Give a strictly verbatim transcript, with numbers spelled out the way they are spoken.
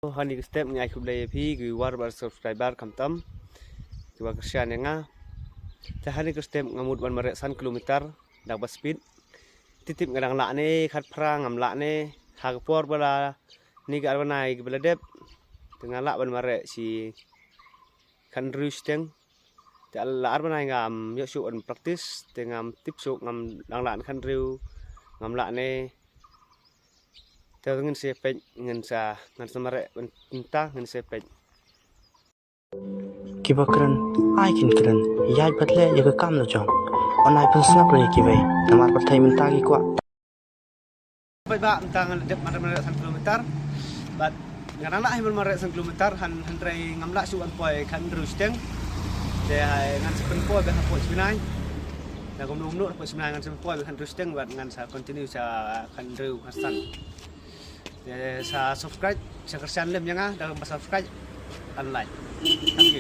Hani ka step nga ai khublei ïa phi ki viewer bad subscriber khamtam kiba kyrshan ïa nga. Te hani ka step nga mut ban mareh san kilometer da kaba speed. Tip tip nga dang lah ne khatphra ngam lah ne, ha ka por ba la ni ka ar bnai kaba la dep te nga lah ban mareh shi khathynriew shiteng. Te la ar bnai ngam ïoh shuh ban practice te ngam tip shuh, ngam dang lah ne khathynriew, ngam lah ne. Te ngin sa peit, ngin sa, ngin sa mareh mynta, ngin sa peit. Kiba kren ai kin kren, ïaid bad leh ïa ka kam la jong. Yn ai pynsngap ïa kiwei, namar pyrthei mynta ki kwah. Peit ba mynta nga la dep mareh san kilometer. Bad nga dang lah hi mareh san kilometer, hynrei ngam lah shuh ban poi khathynriew shiteng. Te hai ngan sa pynpoi bad hapoh shi bnai. Da kumno kumno hapoh shi bnai ngan sa pynpoi bad khathynriew shiteng bad ngan sa continue sha khathynriew khatsan. Te sa subscribe, sa kyrshan lem ïa nga da kaba subscribe and like. Thank you.